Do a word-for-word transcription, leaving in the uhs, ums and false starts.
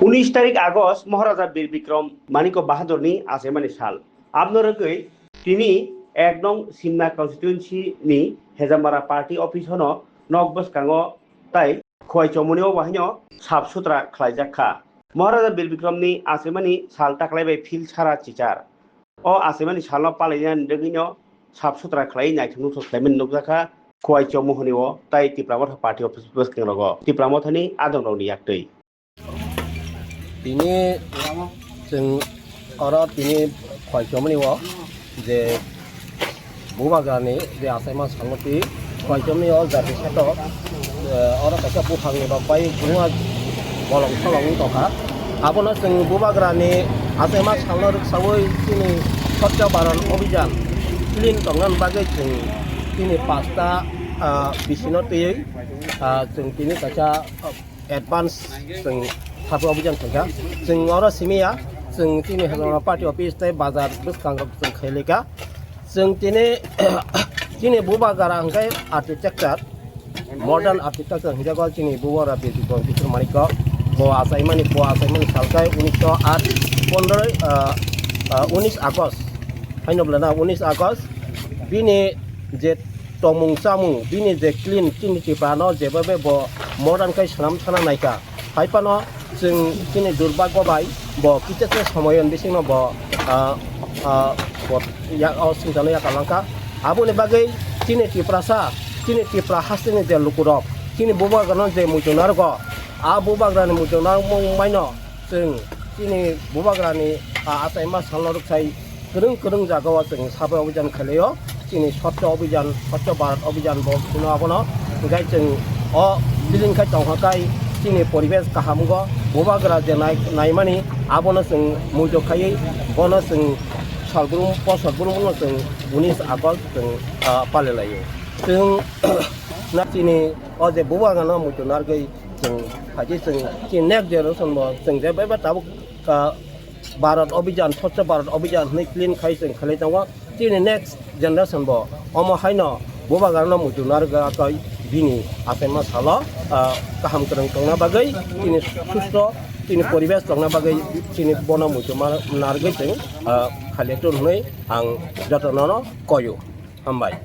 Unis tarik August Maharaja Bir Bikram Manikya Bahadurni achaimani sal. Abno rwgwi tini ek nong Simna constituency ni Hejamara party office hono nok bwskango tai Khowai Chomoni o bahaino sap sutra khlaijak kha. Maharaja Bir Bikramni achaimani sal taklai bai phil sara chichar. O achaimani salno palainani bagwino sap sutra khlai naithok nuthok khlaimani nukjakha Khowai Chomoni o tai Tipra Motha party office bwskangrogo Tipra Mothani adongrokni yaktwi. Tini chwng oro tini Khowai Chomoni o je Bubagrani je achaima salnoti Khowai Chomoni o jati sato, eh, oro kaisa buphangni rok bai buma bolong solong wng tongkha. Abono chwng Bubagrani achaima salno rwksawi chini Swachh Bharat Abhijan clean tongnani bagwi chwng chini pasta, ah, bisino twiwi, ah, chwng tini kaisa, ah, advance chwng sabo abhijan khaikha. Chwng oro simi ya, chwng chini Hejamara party office tei bazar bwskango chwng khailika. Chwng tini, chini Bubagra hwnkhe architecture, modern architecture hwnjago chini Bubagra Bir Bikram Kishore Manikya. Bo achaimani, bo achaimani salkai unisho at pondroi, ah, ah, unis August haino bwlana unis August. Bini je tongmung chamung, bini je clean, chini Tripura no jeba be bo modern khai swnam sana naikha. Hai phano chwng chini durbagyo bai bo kichaksa somoyon bisingno bo, ah, ah, bo ya, o singchano yakalangkha. Aboni bagwi chini Tiprasa, chini Tipra hasteni je lukurok, chini Bubagrano je muitu narwgo, a Bubagrani muitu narwkmung maino chwng chini Bubagrani, ah, achaima salno rwksai kwrwng kwrwng jagao chwng sabo abhijan khailio. Chini Swachh Abhijan, Swachh Bharat Abhijan bo hino abono. Hingkhai chwng o building khai tongkha khai chini poribesh kaham wngkha. Bubagra je nai-, naimani abono chwng muitu khaiwi bono chwng salbrum, po salbrum no chwng unis August chwng, ah, pale laio. Chwng na chini o je Bubagrano muitu narwgwi chwng phaikhe chwng chini next generation bo chwng je beba tabuk, ah, Bharat Abhijan, Swachh Bharat Abhijan hwnwi clean khai chwng khlai tongo. Chini next generation bo omo haino Bubagrano muitu narwgwi bini achaima salo, ah, kaham kwrwng tongna bagwi chini susto, chini poribesh tongna bagwi chini bono muitu ma-, narwgwi chwng, ah, khalai tongo hwnwi ang jotono no koyo. Hambai.